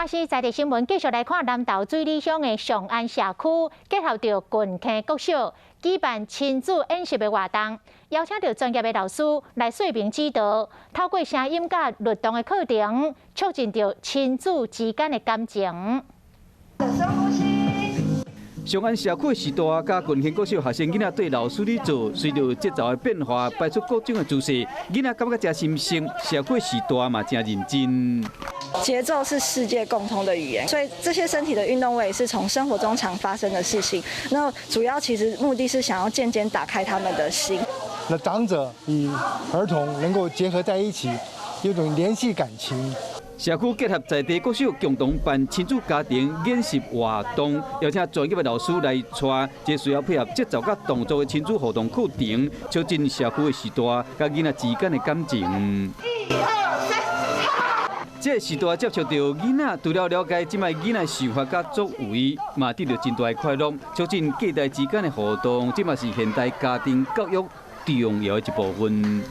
華視在地新聞繼續來看南投水里鄉的上安社區，結合著郡坑國小舉辦親子演習的活動，邀請著專業的老師來說明指導，透過聲音佮律動的課程，促進著親子之間的感情。上安社區的序大，佮郡坑國小學生囡仔對老師咧做，隨著節奏的變化，擺出各種的姿勢，囡仔感覺誠新鮮，社區序大嘛誠認真。節奏是世界共通的語言，所以這些身體的運動，我也是從生活中常發生的事情。那主要其實目的是想要漸漸打開他們的心。那長者與兒童能夠結合在一起，有種聯繫感情。社區結合在地國小共同辦親子家庭演習活動，邀請專業的老師來帶，這需要配合節奏佮動作的親子互動課程，促進社區的序大佮囡仔之間的感情。一二三。這個序大接觸著囡仔，除了了解這擺囡仔想法佮作為，嘛得著真大的快樂，促進隔代之間的互動，這嘛是現代家庭教育重要的一部分。